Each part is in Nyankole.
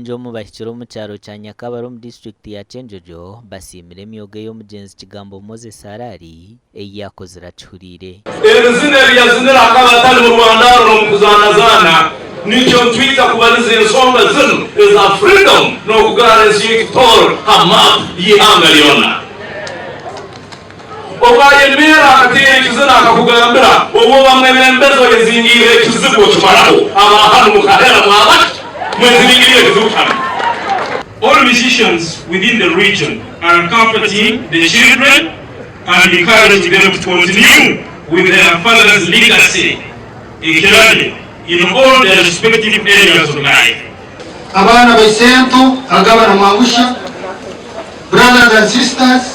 Baingi omu bahikire omu kyaro kya Nyakabare omu disiturikiti ya Kyenjojo basiimire emyoga ei omugyenzi Kigambo Moses Araari ei yaakozire akihuriire. Ebizina ebi yazinire akaba atari mu rwandaaro n'omu kuzaanazaana, nikyo nitwija kubariza ensonga zinu eza freedom n'okugarra ensi yaitu Tooro ha map y'ihanga lyona. Obu ayemerra akateera ekizina akakugambira obu oba mwebembezi oyezingiire ekizibu okimaraho aba hanu mukahera mwaba ki mweziringiriire ekizibu kyanu. All musicians within the region are comforting the children and encouraging them to continue with their father's legacy, Ekirabye, in all their respective areas of life. Abaana ba Isento, Agaba na Mwangusha, brothers and sisters.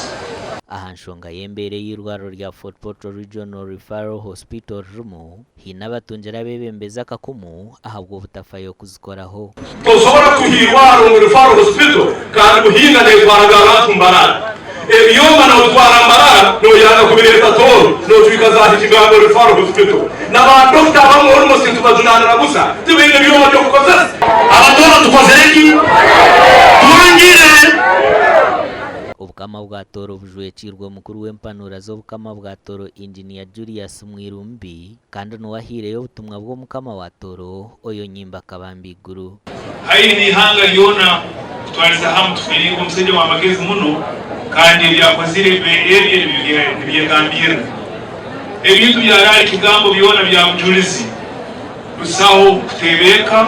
Aha nshonga y'embeera ei eirwariro rya Fort Portal Regional Referral Hospital ririmu, haine abatungire abeebembezi akakumu ahabw'obutafayo kuzikoraho. Tosobora kuha irwariro ngu Referral Hospital kandi Buhinga netwaraga abantu Mbarara. Ebyoma nobitwara Mbarara noyanga kubireeta Tooro notwikaza aha ekigambo Referral Hospital. Na ba doctor abamwe almost nitubajunanira busa tibaine byoma byokukozesa. Abatooro tukozire ki? Twangire! Obukama bwa Tooro bujwekiirwe mukuru w'empanuura z'Obukama bwa Tooro Engineer Julius Mwirumbi kandi niwe ahaireyo obutumwa bw'Omukama wa Tooro Oyo Nyimba Kabamba Iguru. Haihi n'eihanga ryona kutwariza hamu tufeereirwe omushaija w'amagezi muno kandi ebi akozire ebye nibyegambirira. Ebintu byaraara ekigambo byona bya bujurizi. Busaho kutebeeka,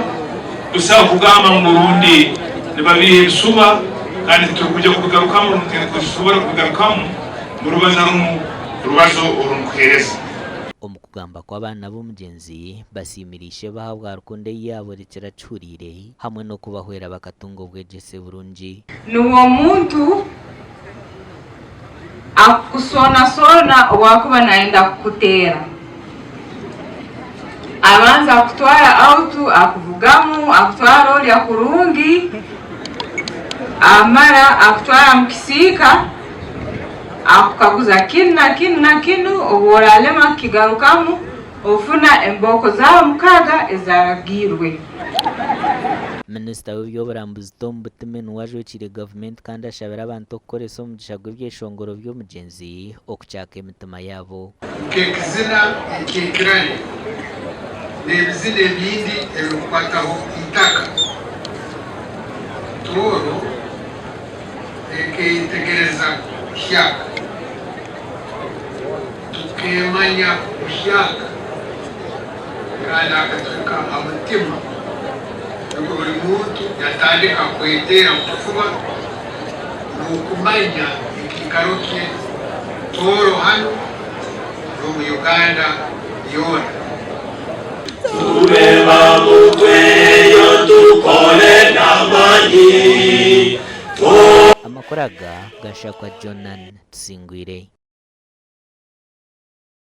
busaho kugamba ngu rundi nibabiiha ebisuba kandi titurukwija kubigarukamu rundi titurukusobora kubigarukamu murubazo runu rubazo oru nkuheereza. Omu kugamba kw'abaana b'omugyenzi, basiimire ishebo ahabwa rukundo ei yaaborekire akihuriire hamwe n'okubahwera bakatunga obwegyese burungi. Niwe omuntu akukusoonasoona obu akuba nayenda kukuteera. Abanza akutwara out akuvugamu, akutwara orya kurungi, amara akutwara omu kisiika, akukaguza kinu na kinu na kinu, obu oralema kukigarukamu ofuna embooko zaawe mukaaga ezaragiirwe. Minisita w'eby'oburambuzi Tom Butime niwe ajwekiire gavumenti kandi ashabire abantu okukoresa omugisha gw'ebyeshongoro by'omugyenzi okucaaka emitima yaabo. Nk'ekizina eky'ekirare n'ebizina ebindi ebirikukwataho eitaka. Tooro ekeyetegereza buhyaka. Tukemanya buhyaka kandi akatuhika aha mutima nukwo buri muntu yatandika kweteera omu kifuba n'okumanya ekiikaro kye Tooro hanu n'omu Uganda yoona. Tube bamutweyo tukole n'amaani. Amakuru aga gashakwa Jonan Tusingwire.